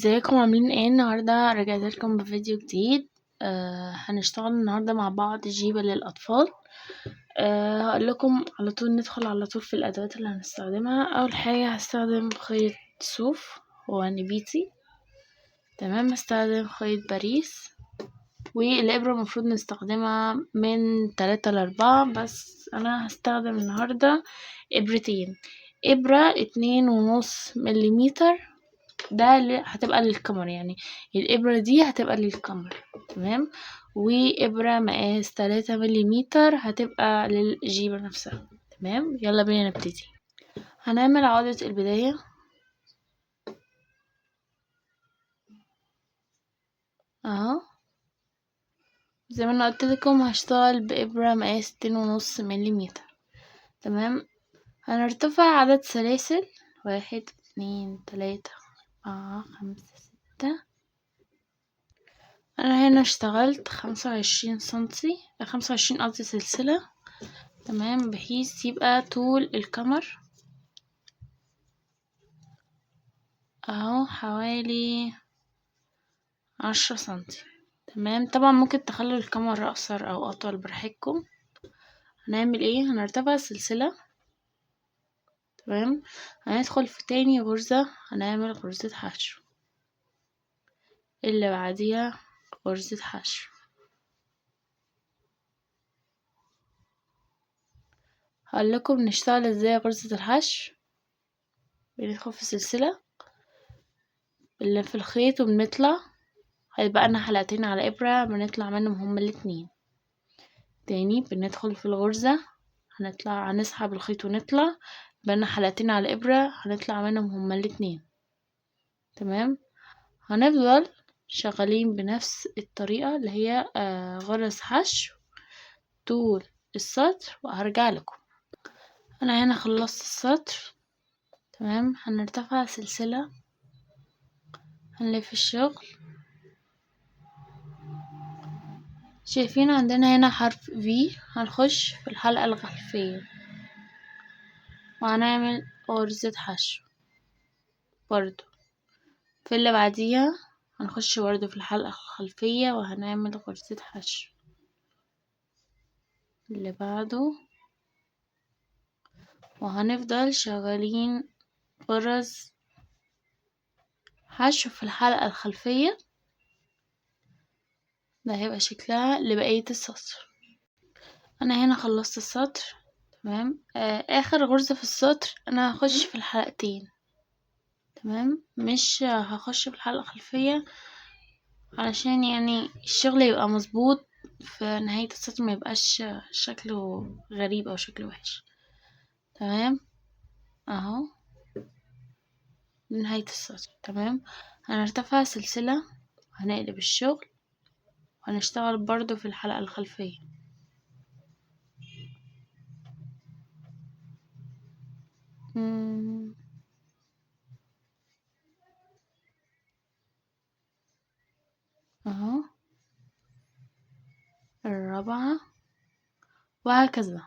ازيكم عاملين ايه؟ النهارده رجعت لكم بفيديو جديد. هنشتغل النهارده مع بعض جيبه للاطفال. هقول لكم على طول، ندخل على طول في الادوات اللي هنستخدمها. اول حاجه هستخدم خيط صوف هو نبيتي، تمام. هستخدم خيط باريس، والابره المفروض نستخدمها من 3 ل4، بس انا هستخدم النهارده ابرتين، ابره 2.5 مليمتر، ده اللي هتبقى للكمر، يعني الإبرة دي هتبقى للكمر، تمام. وإبرة مقاس 3 مليمتر هتبقى للجيبة نفسها، تمام. يلا بينا نبتدي. هنعمل عقدة البداية، اهو زي ما انا قلت لكم هشتغل بإبرة مقاس 2.5 مليمتر، تمام. هنرتفع عدد سلاسل 1 2 3 4 5 6. انا هنا اشتغلت 25 سنتي، 25 قصدي سلسلة، تمام، بحيث يبقى طول الكمر اهو حوالي 10 سنتي، تمام. طبعا ممكن تخلوا الكمر اقصر او اطول براحتكم. هنعمل ايه؟ هنرتفع سلسلة، تمام. هندخل في تاني غرزة، هنعمل غرزة حشو، اللي بعديها غرزة حشو. هقول لكم نشتغل ازاي غرزة الحشو. بندخل في سلسلة اللي في الخيط وبنطلع، هيبقى لنا حلقتين على ابرة بنطلع منهم هما الاتنين. تاني بندخل في الغرزة، هنطلع، هنسحب الخيط ونطلع، بقالنا حلقتين على ابرة هنطلع منهم هما الاتنين، تمام. هنفضل شغالين بنفس الطريقة اللي هي غرز حشو طول السطر، وهرجع لكم. انا هنا خلصت السطر، تمام. هنرتفع سلسلة، هنلف الشغل. شايفين عندنا هنا حرف V، هنخش في الحلقة الخلفية وهنعمل غرزة حشو برضو. في اللي بعديها هنخش برضو في الحلقة الخلفية وهنعمل غرزة حشو. اللي بعده، وهنفضل شغالين غرز حشو في الحلقة الخلفية. ده هيبقى شكلها لبقية السطر. انا هنا خلصت السطر، تمام. اخر غرزة في السطر انا هخش في الحلقتين، تمام. مش هخش في الحلقة الخلفية علشان الشغل يبقى مظبوط في نهاية السطر، ما يبقاش شكله غريب او شكله وحش، تمام. اهو نهاية السطر، تمام. هنرتفع سلسلة، وهنقلب الشغل، وهنشتغل برضو في الحلقة الخلفية. اهو الرابعة، وهكذا.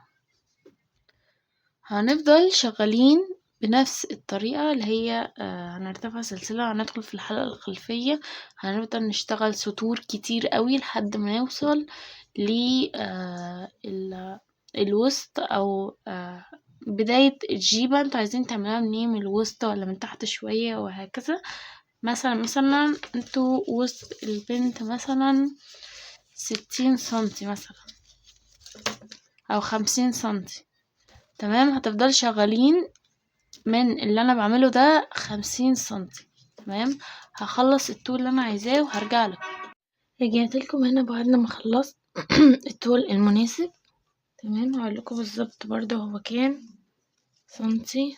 هنفضل شغالين بنفس الطريقة اللي هي هنرتفع سلسلة، هندخل في الحلقة الخلفية، هنفضل نشتغل سطور كتير قوي لحد ما نوصل ل الوسط او بداية الجيبة. انتوا عايزين تعملوها منين، من الوسط ولا من تحت شوية وهكذا. مثلا انتوا وسط البنت مثلا 60 سنتي مثلا او 50 سنتي، تمام. هتفضل شغالين من اللي انا بعمله ده 50 سنتي، تمام. هخلص الطول اللي انا عايزاه وهرجع لكم. رجعت لكم هنا بعد ما خلصت الطول المناسب، تمام. هقول لكم بالظبط برضو هو كام سنتي.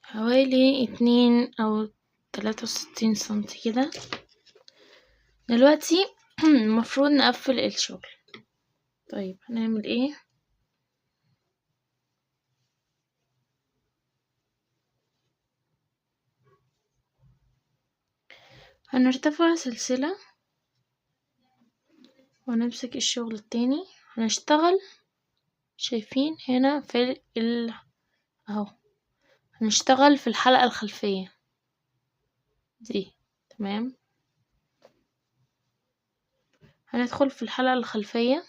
حوالي 2 او 63 سنتي كده. دلوقتي المفروض نقفل الشغل. طيب هنعمل ايه؟ هنرتفع سلسلة ونمسك الشغل التاني، هنشتغل شايفين هنا في اهو، هنشتغل في الحلقة الخلفية دي. تمام، هندخل في الحلقة الخلفية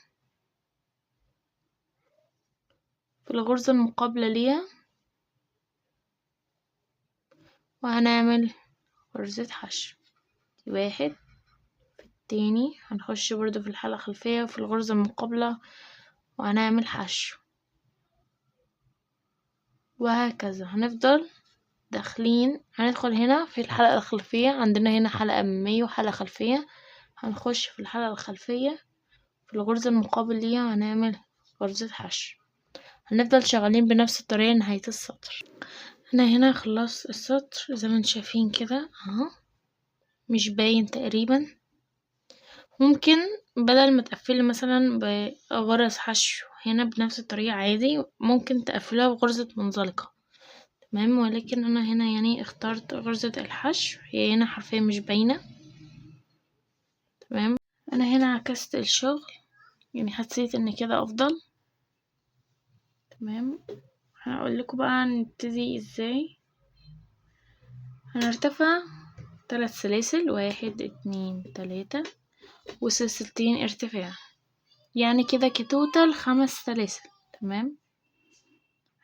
في الغرزة المقابلة ليها، وهنعمل غرزة حشو واحد، في التاني هنخش برضو في الحلقة الخلفية وفي الغرزة المقابلة وهنعمل حشو، وهكذا. هنفضل داخلين، هندخل هنا في الحلقة الخلفية، عندنا هنا حلقة أمامية وحلقة خلفية، هنخش في الحلقة الخلفية في الغرزة المقابل ليها هنعمل غرزة حشو. هنفضل شغالين بنفس الطريقة لنهاية السطر. أنا هنا خلصت السطر زي ما انتم شايفين كده اهو، مش باين تقريبا. ممكن بدل ما تقفلي مثلا بغرز حشو هنا بنفس الطريقة عادي، ممكن تقفليها بغرزة منزلقة. تمام، ولكن انا هنا اخترت غرزة الحشو، هي هنا حرفيا مش باينة. تمام، انا هنا عكست الشغل، حسيت ان كده افضل. تمام، هقول لكم بقى نبتدي ازاي. هنرتفع 3 سلاسل، 1 2 3، وسلسلتين ارتفاع، يعني كده كتوتال 5 سلاسل. تمام،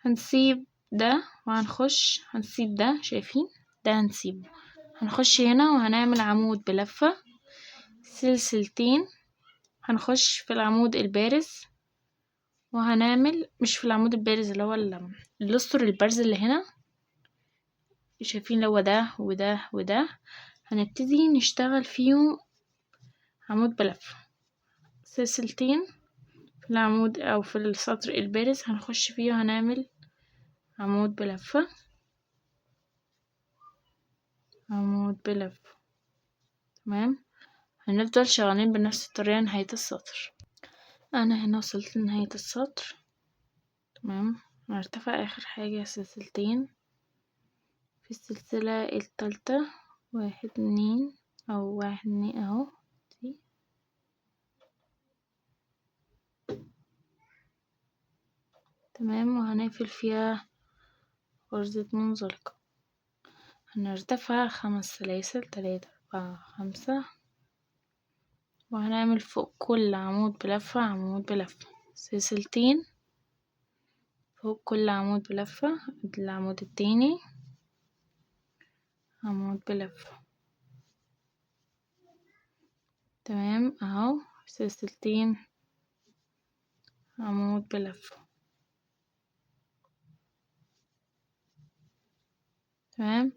هنسيب ده وهنخش، هنسيب ده، شايفين ده هنسيبه، هنخش هنا وهنعمل عمود بلفة، سلسلتين، هنخش في العمود البارز وهنعمل، مش في العمود البارز اللي هو الأسطر البارز اللي هنا، شايفين اللي هو ده وده وده، هنبتدي نشتغل فيهم عمود بلفة، سلسلتين في العمود أو في السطر البارز هنخش فيه وهنعمل عمود بلفة، عمود بلفة. تمام، هنفضل شغالين بنفس الطريقة نهاية السطر. أنا هنا وصلت لنهاية السطر. تمام، هنرتفع آخر حاجة سلسلتين في السلسلة التالتة، 1 2 أو 1 2 أهو دي. تمام، وهنقفل فيها غرزة منزلقة. هنرتفع 5 سلاسل، 3 4 5، وهنعمل فوق كل عمود بلفة عمود بلفة، سلسلتين فوق كل عمود بلفة، العمود التاني عمود بلفة. تمام اهو، سلسلتين عمود بلفة. تمام،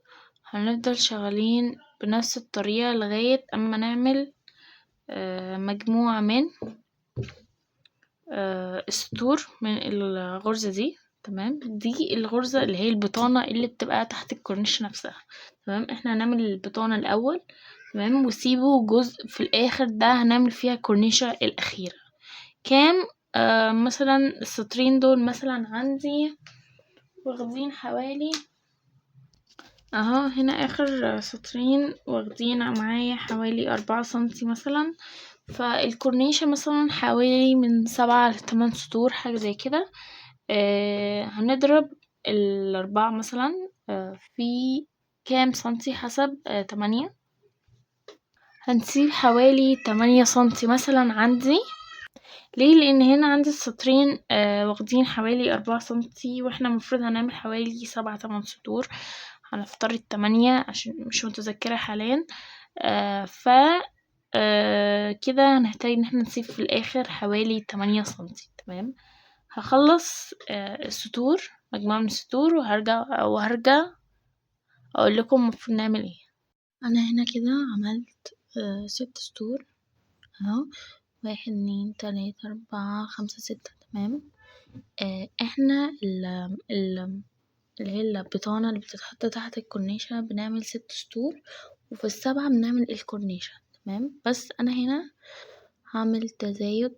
هنفضل شغالين بنفس الطريقة لغاية اما نعمل مجموعة من السطور من الغرزة دي. تمام، دي الغرزة اللي هي البطانة اللي بتبقى تحت الكورنيش نفسها. تمام، احنا هنعمل البطانة الأول. تمام، وسيبوا جزء في الآخر ده هنعمل فيها الكورنيشة الأخيرة. كام؟ مثلا السطرين دول مثلا عندي واخدين حوالي اهو، هنا اخر سطرين واخدين معايا حوالي 4 سنتي مثلا، فالكورنيشة مثلا حوالي من 7 لتمن سطور حاجة زي كده. هنضرب ال4 مثلا، في كام سنتي حسب، 8، هنسيب حوالي 8 سنتي مثلا عندي. ليه؟ لان هنا عندي السطرين، واخدين حوالي 4 سنتي، واحنا المفروض هنعمل حوالي 7 8 سطور، هنفترض 8 عشان مش متذكرة حاليا. كده هنحتاج ان احنا نسيب في الاخر حوالي 8 سنتي. تمام، هخلص، السطور، مجموعة من السطور، وهرجع اقول لكم المفروض نعمل ايه. انا هنا كده عملت، 6 سطور اهو، 1 2 3 4 5 6. تمام، احنا اللي هي البطانة اللي بتتحط تحت الكورنيشة بنعمل 6 سطور، وفي ال7 بنعمل الكورنيشة. تمام، بس انا هنا هعمل تزايد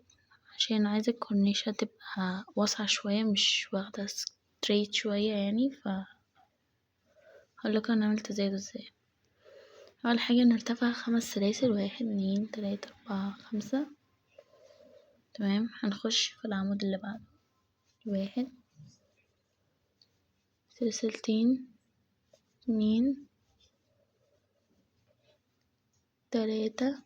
عشان عايزة الكورنيشة تبقى واسعة شوية، مش واخدة ستريت شوية ف هقولكم هنعمل تزايد ازاي. اول حاجة نرتفع 5 سلاسل، 1 2 3 4 5. تمام، هنخش في العمود اللي بعده، 1 سلسلتين، 2، 3،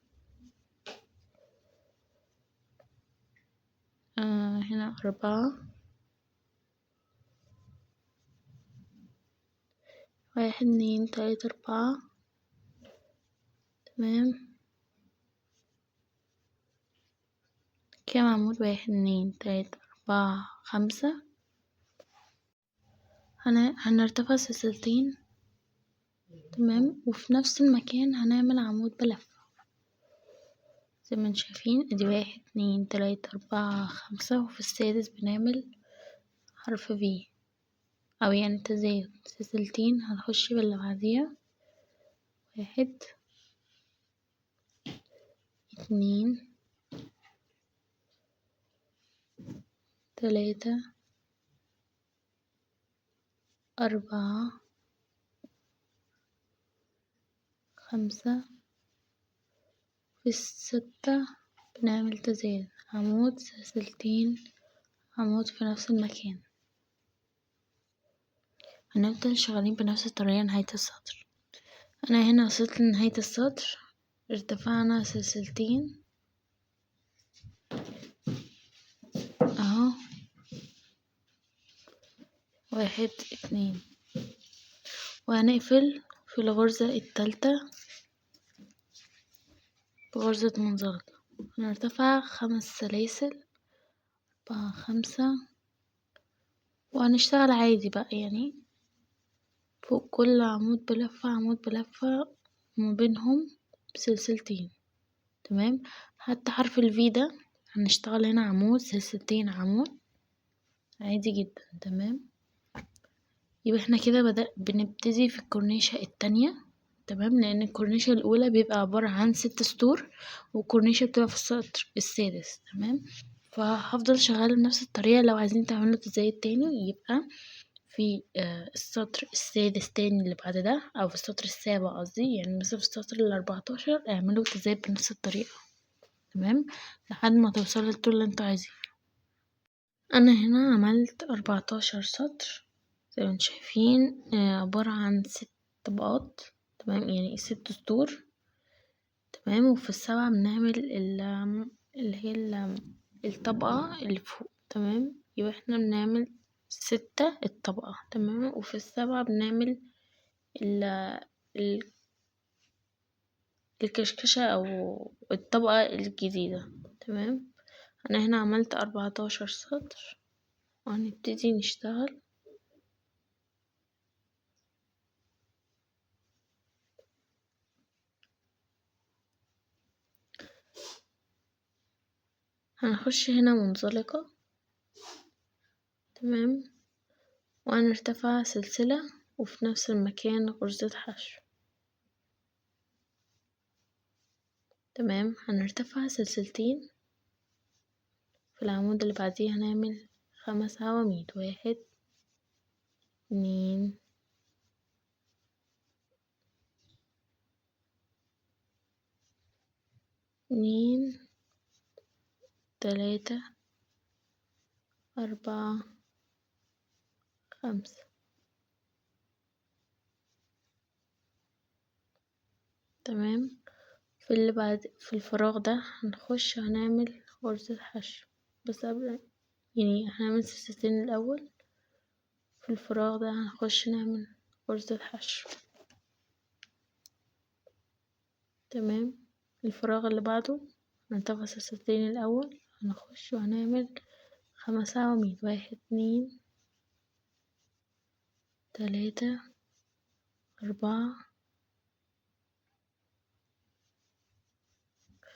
هنا 4، 1، 2، 3، 4. تمام كام عمود؟ 1، 2، 3، 4، 5. هنرتفع سلسلتين. تمام، وفي نفس المكان هنعمل عمود بلفة زي ما انتم شايفين. ادي 1، 2، 3، 4، 5، وفي السادس بنعمل حرف V او يعني تزايد سلسلتين. هنخش باللي بعديها، 1، 2، 3، 4، 5. في الستة بنعمل تزايد، عمود سلسلتين، عمود في نفس المكان. هنفضل شغالين بنفس الطريقة نهاية السطر. أنا هنا وصلت لنهاية السطر، ارتفعنا سلسلتين اهو، 1، 2، وهنقفل في الغرزة التالتة بغرزة منزلقة. هنرتفع 5 سلاسل، 4، 5، وهنشتغل عادي بقى، يعني فوق كل عمود بلفة، عمود بلفة، وما بينهم سلسلتين. تمام، حتى حرف الفي ده هنشتغل هنا عمود سلسلتين عمود عادي جدا. تمام، يبقى احنا كده بنبتدي في الكورنيشة التانية. تمام، لان الكورنيشة الاولى بيبقى عبارة عن 6 سطور، والكورنيشة بتبقى في السطر السادس. تمام، فهفضل شغالة بنفس الطريقة. لو عايزين تعملوا تزايد تاني يبقى في السطر السادس تاني اللي بعد ده، او في السطر السابع قصدي، يعني مثلا في السطر 14 اعملوا تزايد بنفس الطريقة. تمام، لحد ما توصلوا للطول اللي انتوا عايزينه. انا هنا عملت 14 سطر زي ما انتم شايفين، عبارة عن 6 طبقات. تمام، يعني 6 سطور. تمام، وفي السبعة بنعمل اللي هي الطبقة اللي فوق. تمام، يبقى احنا بنعمل 6 الطبقة. تمام، وفي السبعة بنعمل الكشكشة او الطبقة الجديدة. تمام، انا هنا عملت 14 سطر، وهنبتدي نشتغل. هنخش هنا منزلقة. تمام، وهنرتفع سلسلة، وفي نفس المكان غرزة حشو. تمام، هنرتفع سلسلتين، في العمود اللي بعديه هنعمل 5 عواميد، 1، 2، 2، 3، 4، 5. تمام، في اللي بعد في الفراغ ده هنخش هنعمل غرزة حشو، بس قبل يعني هنعمل سلسلتين الأول. في الفراغ ده هنخش نعمل غرزة حشو. تمام، الفراغ اللي بعده هنرتفع سلسلتين الأول، هنخش وهنعمل 5 عواميد، 1، 2، 3، 4،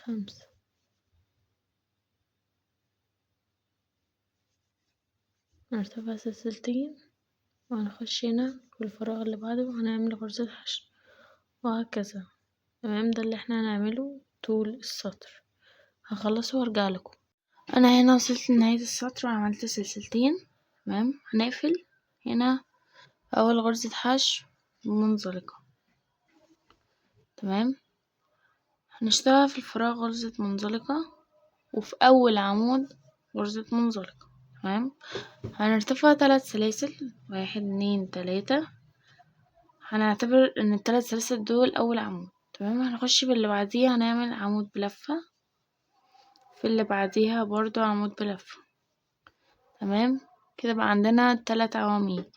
5. نرتفع سلسلتين، وهنخش هنا في الفراغ اللي بعده وهنعمل غرزة حشو، وهكذا. تمام، ده اللي احنا هنعمله طول السطر. هخلصه وارجع لكم. انا هنا وصلت لنهاية السطر وعملت سلسلتين. تمام، هنقفل هنا اول غرزة حشو منزلقة. تمام، هنشتغل في الفراغ غرزة منزلقة، وفي اول عمود غرزة منزلقة. تمام، هنرتفع 3 سلاسل، 1 2 3. هنعتبر ان التلات سلاسل دول اول عمود. تمام، هنخش باللي بعديها هنعمل عمود بلفة، في اللي بعديها برضو عمود بلفة. تمام كده بقى عندنا 3 عواميد.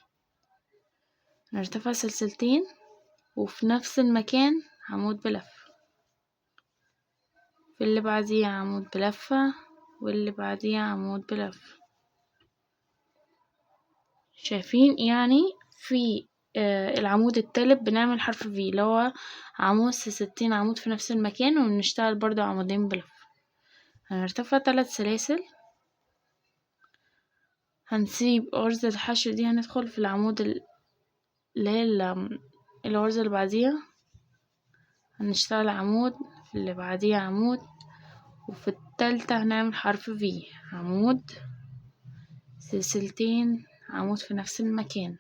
هنرتفع سلسلتين وفي نفس المكان عمود بلفة، في اللي بعديها عمود بلفة، واللي بعديها عمود بلفة. شايفين؟ يعني في العمود التالت بنعمل حرف V اللي هو عمود سلسلتين عمود في نفس المكان، وبنشتغل برضو عمودين بلفة. هنرتفع 3 سلاسل، هنسيب غرزة الحشو دي، هندخل في العمود اللي هي الغرزة اللي بعديها، هنشتغل عمود، في اللي بعديها عمود، وفي التالتة هنعمل حرف V، عمود سلسلتين عمود في نفس المكان،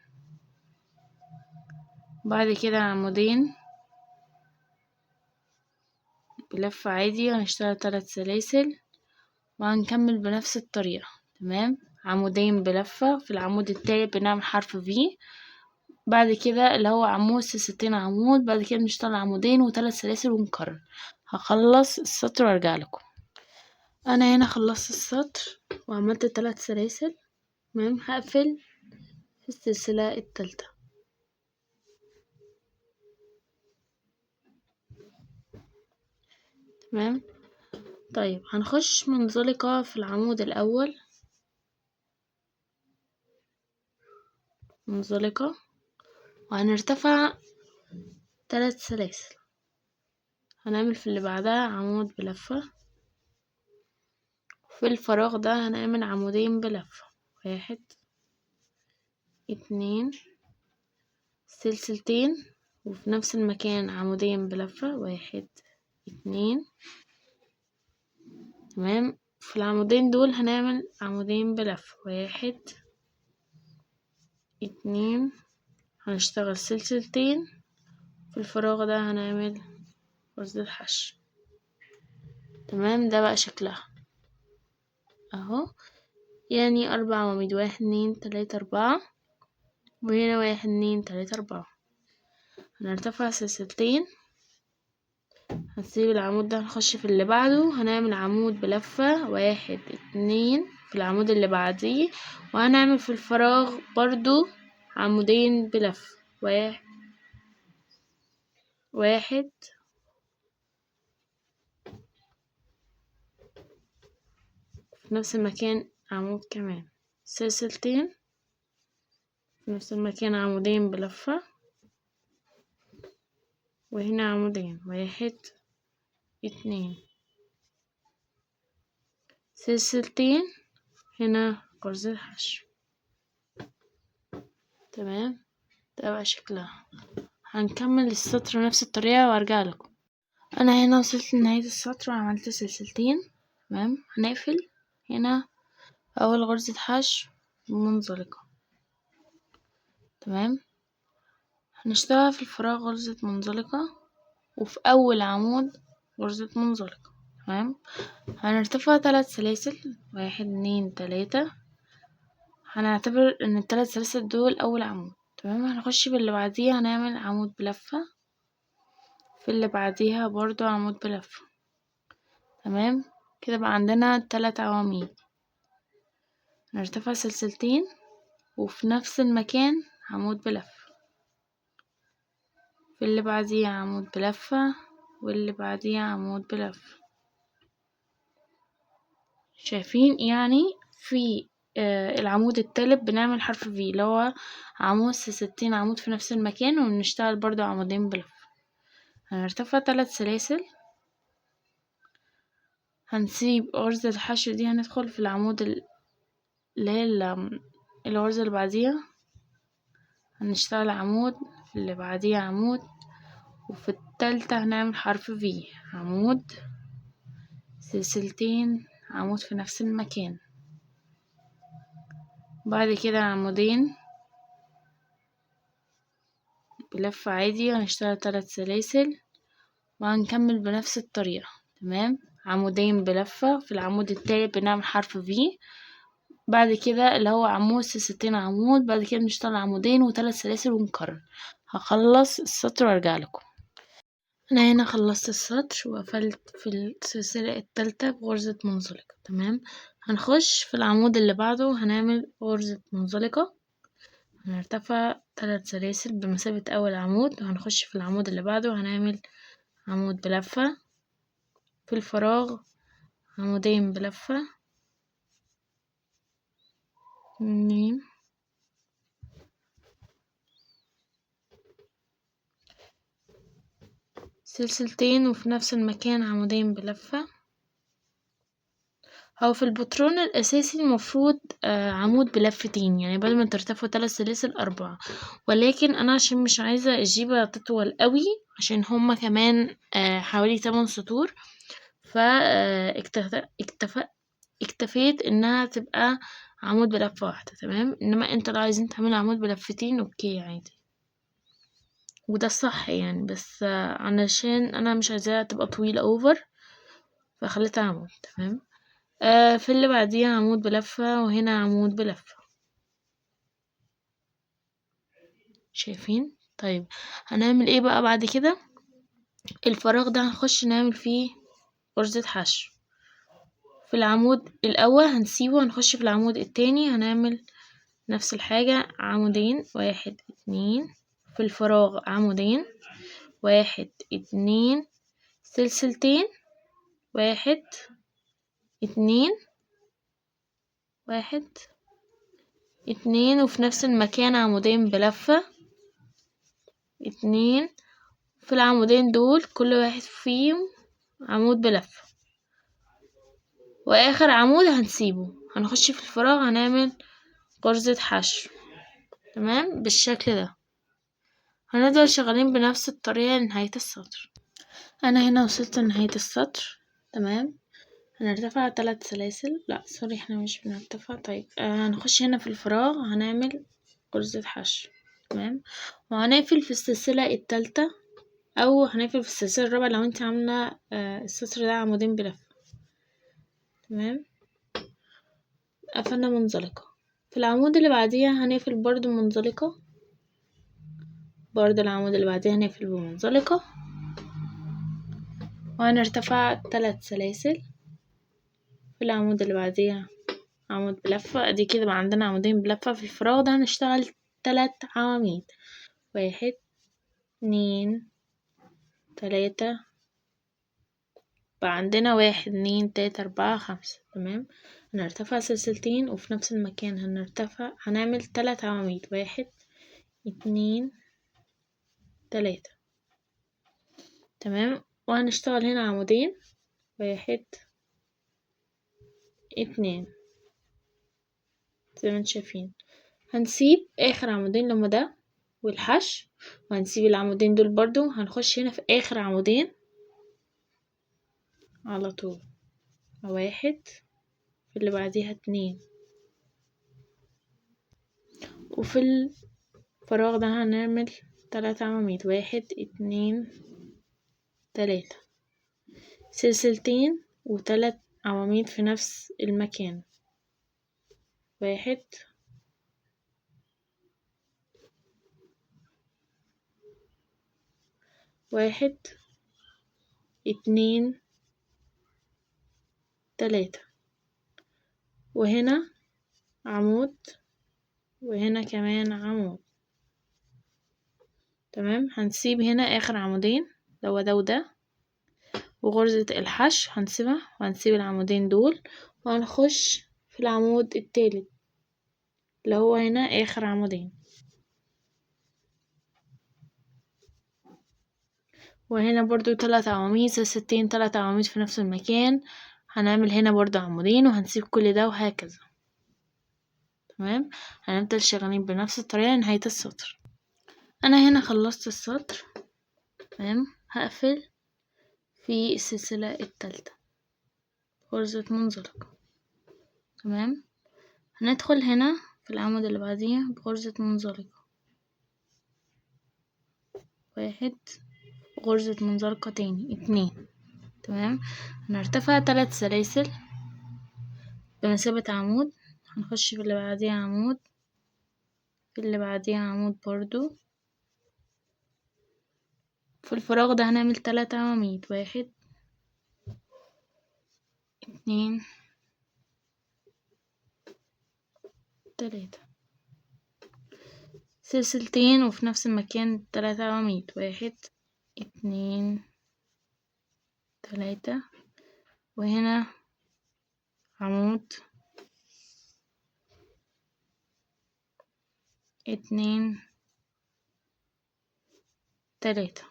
بعد كده عمودين بلفة عادي، هنشتغل 3 سلاسل وهنكمل بنفس الطريقة. تمام، عمودين بلفة، في العمود التالت بنعمل حرف V، بعد كده اللي هو عمود سلسلتين عمود، بعد كده بنشتغل عمودين وثلاث سلاسل ونكرر. هخلص السطر وارجع لكم. انا هنا خلصت السطر وعملت 3 سلاسل. تمام، هقفل في السلسلة التالتة. تمام، طيب هنخش منزلقة في العمود الأول، منزلقة، وهنرتفع 3 سلاسل، هنعمل في اللي بعدها عمود بلفة، في الفراغ ده هنعمل عمودين بلفة، 1 2 سلسلتين، وفي نفس المكان عمودين بلفة، 1 2. تمام، في العمودين دول هنعمل عمودين بلفة، 1 2، هنشتغل سلسلتين، في الفراغ ده هنعمل غرزة حشو. تمام، ده بقى شكلها اهو، يعني 4 عواميد، 1 2 3 4، وهنا 1 2 3 4. هنرتفع سلسلتين، هنسيب العمود ده، هنخش في اللي بعده، هنعمل عمود بلفة، 1 2 في العمود اللي بعديه، وهنعمل في الفراغ برضو عمودين بلفة، 1 في نفس المكان عمود كمان، سلسلتين في نفس المكان عمودين بلفة، وهنا عمودين، 1 2 سلسلتين، هنا غرزة حشو. تمام، ده بقى شكلها. هنكمل السطر نفس الطريقة وارجع لكم. انا هنا وصلت لنهاية السطر وعملت سلسلتين. تمام، هنقفل هنا اول غرزة حشو منزلقة. تمام، هنشتغل في الفراغ غرزة منزلقة، وفي اول عمود غرزة منزلقة. تمام، هنرتفع 3 سلاسل، 1 2 3، هنعتبر ان التلات سلاسل دول اول عمود. تمام، هنخش باللي بعديها هنعمل عمود بلفة، في اللي بعديها برضو عمود بلفة. تمام كده بقى عندنا 3 عواميد. هنرتفع سلسلتين وفي نفس المكان عمود بلفة، في اللي بعديها عمود بلفة، واللي بعديها عمود بلفة. شايفين؟ يعني في العمود التالت بنعمل حرف V اللي هو عمود سلسلتين عمود في نفس المكان، وبنشتغل برضو عمودين بلفة. هنرتفع 3 سلاسل، هنسيب غرزة الحشو دي، هندخل في العمود اللي هي الغرزة اللي بعديها، هنشتغل عمود، في اللي بعديها عمود، وفي التالتة هنعمل حرف V، عمود سلسلتين عمود في نفس المكان، بعد كده عمودين بلفة عادي، هنشتغل 3 سلاسل وهنكمل بنفس الطريقة. تمام، عمودين بلفة، في العمود التالت بنعمل حرف V، بعد كده اللي هو عمود سلسلتين عمود، بعد كده بنشتغل عمودين وثلاث سلاسل ونكرر. هخلص السطر وارجع لكم. انا هنا خلصت السطر وقفلت في السلسلة التالتة بغرزة منزلقة. تمام، هنخش في العمود اللي بعده هنعمل غرزة منزلقة، هنرتفع 3 سلاسل بمثابة اول عمود، وهنخش في العمود اللي بعده هنعمل عمود بلفة، في الفراغ عمودين بلفة، 2، سلسلتين، وفي نفس المكان عمودين بلفة. هو في الباترون الأساسي المفروض عمود بلفتين، يعني بدل ما ترتفعوا 3 سلاسل 4، ولكن أنا عشان مش عايزة الجيبة تطول قوي، عشان هما كمان حوالي 8 سطور، ف، اكتفيت إنها تبقى عمود بلفة واحدة. تمام، إنما انتوا لو عايزين تعملوا عمود بلفتين okay عادي، وده الصح يعني، بس علشان أنا مش عايزاها تبقى طويلة over فخليتها عمود. تمام، في اللي بعديها عمود بلفة، وهنا عمود بلفة. شايفين؟ طيب هنعمل ايه بقى بعد كده؟ الفراغ ده هنخش نعمل فيه غرزة حشو. في العمود الأول هنسيبه، هنخش في العمود التاني هنعمل نفس الحاجة، عمودين، 1 2، في الفراغ عمودين، 1 2، سلسلتين، 1 2، 1 2، وفي نفس المكان عمودين بلفة، 2، في العمودين دول كل واحد فيهم عمود بلفة، وآخر عمود هنسيبه، هنخش في الفراغ هنعمل غرزة حشو. تمام، بالشكل ده هنفضل شغالين بنفس الطريقة لنهاية السطر. أنا هنا وصلت لنهاية السطر. تمام، هنرتفع 3 سلاسل، لا سوري احنا مش بنرتفع. طيب، هنخش هنا في الفراغ هنعمل غرزة حشو. تمام، وهنقفل في السلسلة التالتة، أو هنقفل في السلسلة الرابعة لو انت عاملة السطر ده عمودين بلفة. تمام، قفلنا منزلقة. في العمود اللي بعديها هنقفل برضو منزلقة، برضو العمود اللي بعديها هنقفل بمنزلقة، وهنرتفع 3 سلاسل. في العمود اللي بعديها عمود بلفة. ادي كده بقى عندنا عمودين بلفة. في الفراغ ده هنشتغل 3 عواميد، 1 2 3، بقى عندنا 1 2 3 4 5. تمام، هنرتفع سلسلتين، وفي نفس المكان هنعمل 3 عواميد، 1 2 3. تمام، وهنشتغل هنا عمودين، 1 2 زي ما انتم شايفين. هنسيب اخر عمودين لما ده والحشو، وهنسيب العمودين دول برضو، هنخش هنا في اخر عمودين على طول، 1 في اللي بعديها 2، وفي الفراغ ده هنعمل 3 عواميد، 1 2 3، سلسلتين وتلات عواميد في نفس المكان، 1 1 2 3، وهنا عمود، وهنا كمان عمود. تمام، هنسيب هنا اخر عمودين اللي هو ده وده، وغرزة الحشو هنسيبها، وهنسيب العمودين دول، وهنخش في العمود التالت اللي هو هنا اخر عمودين، وهنا برضو 3 عواميد، سلسلتين، 3 عواميد في نفس المكان، هنعمل هنا برضو عمودين، وهنسيب كل ده وهكذا. تمام، هنفضل شغالين بنفس الطريقة لنهاية السطر. انا هنا خلصت السطر. تمام، هقفل في السلسلة التالتة غرزة منزلقة. تمام، هندخل هنا في العمود اللي بعديه بغرزة منزلقة، 1، غرزة منزلقة تاني، 2. تمام، هنرتفع 3 سلاسل بمثابة عمود، هنخش في اللي بعديها عمود، في اللي بعديها عمود برضو. في الفراغ ده هنعمل 3 عواميد، 1 2 3، سلسلتين، وفي نفس المكان 3 عواميد، 1 2 3، وهنا عمود 2 3.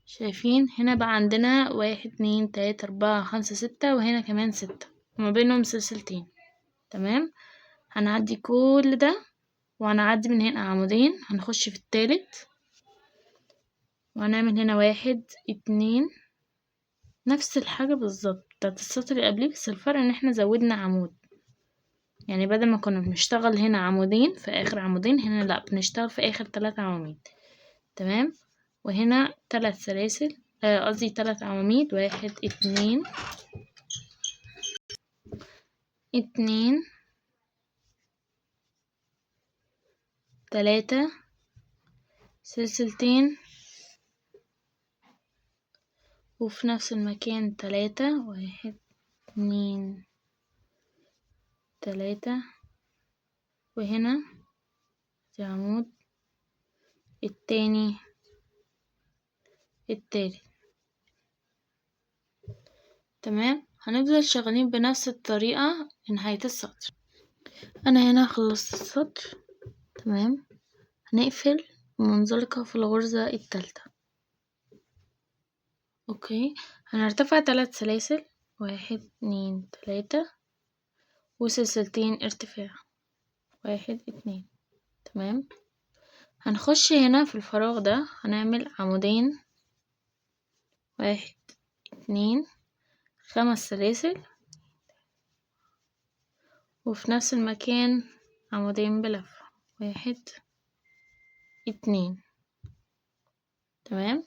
شايفين هنا بقى عندنا 1 2 3 4 5 6، وهنا كمان 6، وما بينهم سلسلتين. تمام، هنعدي كل ده وهنعدي من هنا عمودين، هنخش في التالت وهنعمل هنا 1 2، نفس الحاجة بالظبط بتاعت السطر اللي قبليه، بس الفرق ان احنا زودنا عمود. يعني بدل ما كنا بنشتغل هنا عمودين في اخر عمودين، هنا لا بنشتغل في اخر 3 عواميد. تمام، وهنا 3 سلاسل، قصدي 3 عواميد، 1 2 2 3، سلسلتين، وفي نفس المكان 3، 1 2 3، وهنا دي عمود التاني التالت. تمام، هنفضل شغالين بنفس الطريقة لنهاية السطر. انا هنا خلصت السطر. تمام، هنقفل منزلقة في الغرزة التالتة. okay، هنرتفع 3 سلاسل، 1 2 3، وسلسلتين ارتفاع، 1 2. تمام، هنخش هنا في الفراغ ده هنعمل عمودين، 1 2، 5 سلاسل، وفي نفس المكان عمودين بلفة، 1 2. تمام،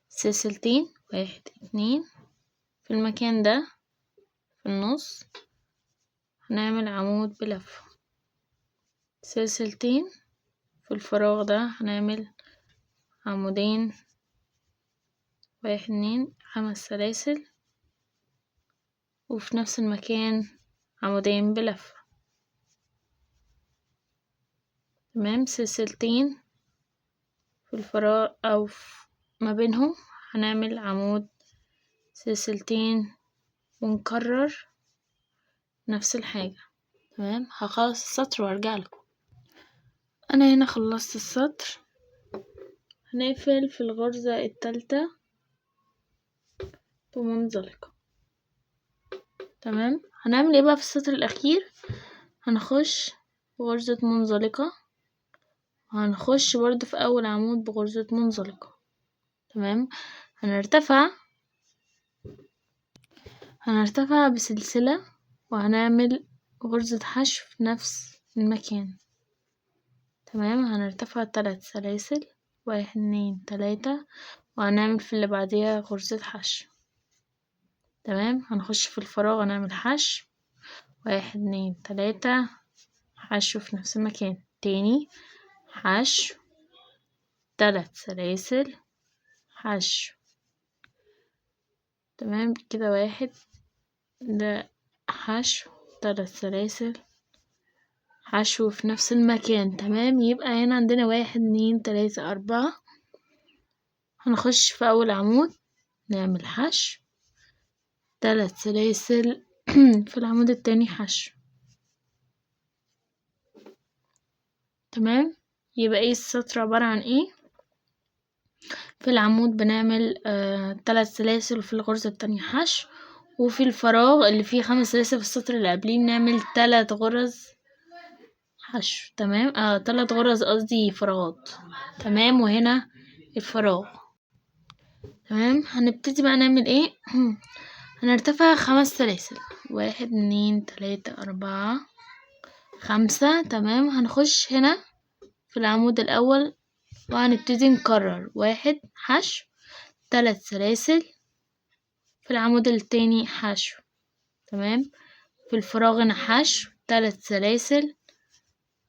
سلسلتين، 1 2، في المكان ده في النص هنعمل عمود بلفة، سلسلتين، في الفراغ ده هنعمل عمودين، 1 2، 5 سلاسل، وفي نفس المكان عمودين بلفة. تمام، سلسلتين في الفراغ او في ما بينهم هنعمل عمود، سلسلتين، ونكرر نفس الحاجة. تمام، هخلص السطر وارجع لكم. انا هنا خلصت السطر، هنقفل في الغرزة التالتة بمنزلقة. تمام، هنعمل ايه بقى في السطر الاخير؟ هنخش بغرزة منزلقة، وهنخش برضو في اول عمود بغرزة منزلقة. تمام، هنرتفع بسلسلة وهنعمل غرزة حشو في نفس المكان. تمام، هنرتفع 3 سلاسل، 1 2 3، وهنعمل في اللي بعديها غرزة حشو. تمام، هنخش في الفراغ هنعمل حشو، 1 2 3، حشو في نفس المكان، تاني حشو، 3 سلاسل، حشو. تمام كده، 1 ده حشو، 3 سلاسل، حشو في نفس المكان. تمام، يبقى هنا عندنا 1 2 3 4. هنخش في أول عمود نعمل حشو، 3 سلاسل، في العمود التاني حشو. تمام، يبقى ايه السطر عبارة عن ايه؟ في العمود بنعمل 3 سلاسل، وفي الغرزة التانية حشو، وفي الفراغ اللي فيه 5 سلاسل في السطر اللي قبليه بنعمل 3 غرز حشو. تمام، 3 غرز قصدي فراغات. تمام، وهنا الفراغ. تمام، هنبتدي بقى نعمل ايه؟ هنرتفع 5 سلاسل، 1 2 3 4 5. تمام، هنخش هنا في العمود الأول وهنبتدي نكرر، 1 حشو، 3 سلاسل، في العمود التاني حشو. تمام، في في الفراغ هنا حشو، 3 سلاسل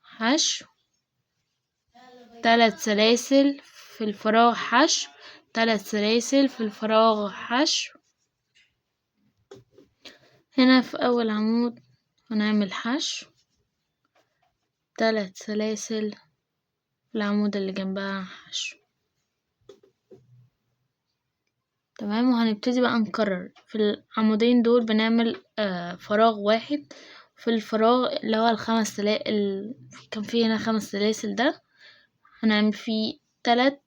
حشو، 3 سلاسل في الفراغ حشو، 3 سلاسل في الفراغ حشو. هنا في أول عمود هنعمل حشو، 3 سلاسل في العمود اللي جنبها حشو. تمام. وهنبتدي بقى نكرر في العمودين دول، بنعمل فراغ واحد في الفراغ اللي هو الخمس سلاسل، كان فيه هنا 5 سلاسل، ده هنعمل فيه 3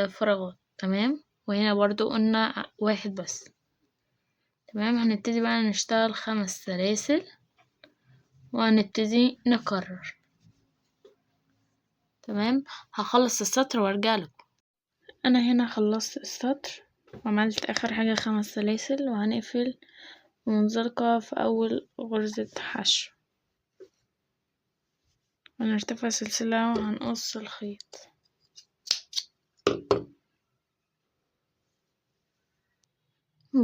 فراغات. تمام. وهنا برضو قلنا واحد بس. تمام. هنبتدي بقى نشتغل 5 سلاسل وهنبتدي نكرر. تمام. هخلص السطر وارجع لكم. انا هنا خلصت السطر وعملت اخر حاجة 5 سلاسل، وهنقفل منزلقة في اول غرزة حشو، هنرتفع سلسلة وهنقص الخيط.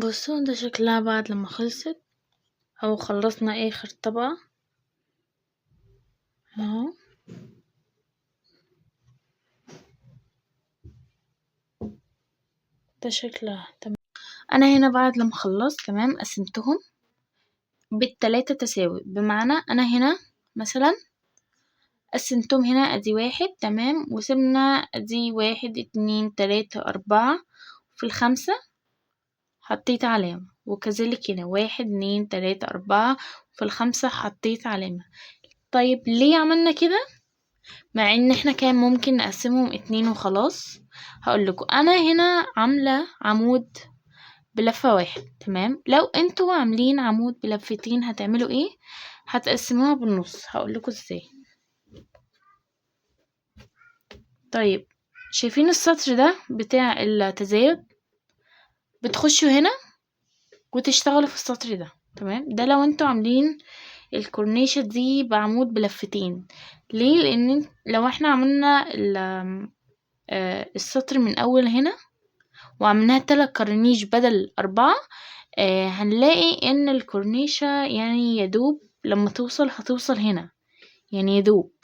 بصوا ده شكلها بعد لما خلصت او خلصنا اخر طبقة اهو. ده شكلها. تمام. انا هنا بعد لما خلصت، تمام، قسمتهم بالتلاتة تساوي، بمعنى انا هنا مثلا قسمتهم هنا ادي 1، تمام، وسيبنا ادي 1 2 3 4، في الخمسة حطيت علامة، وكذلك هنا 1 2 3 4، في الخمسة حطيت علامة. طيب ليه عملنا كده مع ان احنا كان ممكن نقسمهم 2 وخلاص؟ هقول لكم. انا هنا عاملة عمود بلفة واحد، تمام. لو انتوا عاملين عمود بلفتين هتعملوا ايه؟ هتقسموها بالنص. هقول لكم ازاي. طيب شايفين السطر ده بتاع التزايد؟ بتخشوا هنا وتشتغلوا في السطر ده، تمام. ده لو انتوا عاملين الكورنيشة دي بعمود بلفتين. ليه؟ لان لو احنا عملنا السطر من اول هنا وعملناها 3 كورنيش بدل 4، هنلاقي ان الكورنيشة يدوب لما توصل هتوصل هنا، يدوب،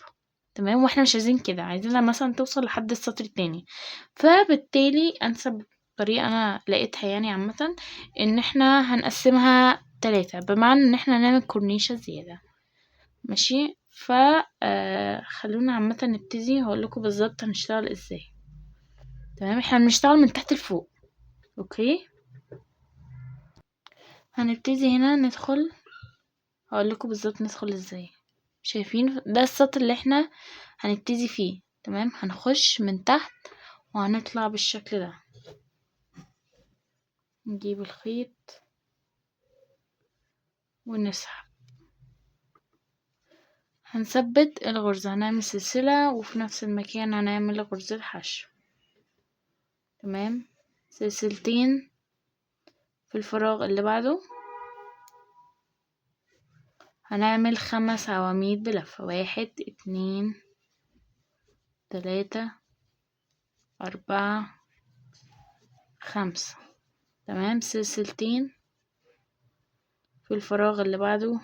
تمام. واحنا مش عايزين كده، عايزينها مثلا توصل لحد السطر التاني. فبالتالي انسب طريقة انا لقيتها عامة ان احنا هنقسمها 3، بمعنى ان احنا نعمل كورنيشة زيادة، ماشي. خلونا عامة نبتدي، هقول لكم بالظبط هنشتغل ازاي. تمام. احنا بنشتغل من تحت لفوق، okay. هنبتدي هنا ندخل، هقول لكم بالظبط ندخل ازاي. شايفين ده السطر اللي احنا هنبتدي فيه، تمام. هنخش من تحت وهنطلع بالشكل ده، نجيب الخيط ونسحب، هنثبت الغرزة، هنعمل سلسلة وفي نفس المكان هنعمل غرزة حشو، تمام. سلسلتين في الفراغ اللي بعده هنعمل 5 عواميد بلفة، 1 2 3 4 5، تمام. سلسلتين في الفراغ اللي بعده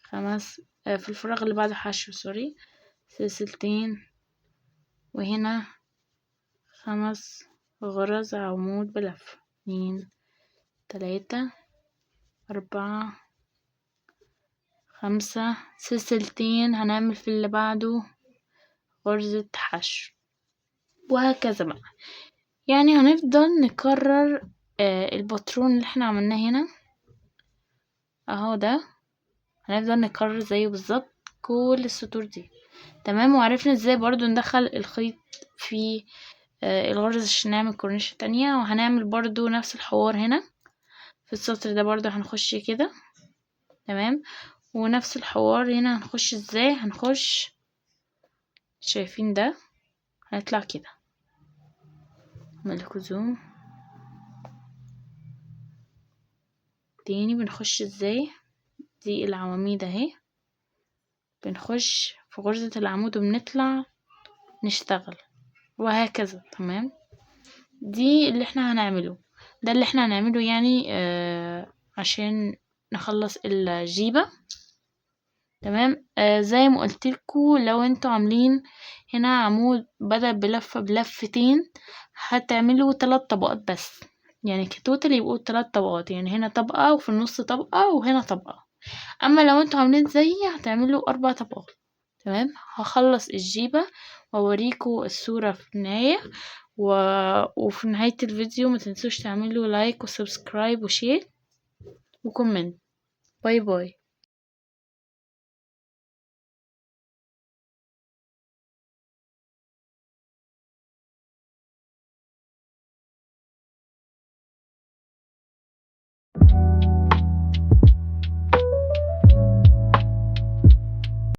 5، في الفراغ اللي بعده حشو، سوري، سلسلتين، وهنا 5 غرز عمود بلفة، 2 3 4 5، سلسلتين، هنعمل في اللي بعده غرزة حشو، وهكذا بقى. هنفضل نكرر، الباترون اللي احنا عملناه هنا اهو، ده هنفضل نكرر زيه بالظبط كل السطور دي، تمام. وعرفنا ازاي برضو ندخل الخيط في الغرز عشان نعمل كورنيشة تانية. وهنعمل برضو نفس الحوار هنا في السطر ده، برضو هنخش كده، تمام. ونفس الحوار هنا هنخش ازاي، هنخش شايفين ده هنطلع كده، اعمل زوم تاني. بنخش ازاي، دي العواميد اهي، بنخش في غرزة العمود وبنطلع نشتغل وهكذا، تمام. دي اللي احنا هنعمله، ده اللي احنا هنعمله عشان نخلص الجيبة. تمام. زي ما قلتلكوا لو انتوا عاملين هنا عمود بدل بلفة بلفتين هتعملوا 3 طبقات بس، يعني ك total يبقوا 3 طبقات، يعني هنا طبقة وفي النص طبقة وهنا طبقة. اما لو انتوا عاملين زيي هتعملوا 4 طبقات. تمام. هخلص الجيبة واوريكوا الصورة في النهاية، وفي نهاية الفيديو ما تنسوش تعملوا like و subscribe و share و comment. bye bye.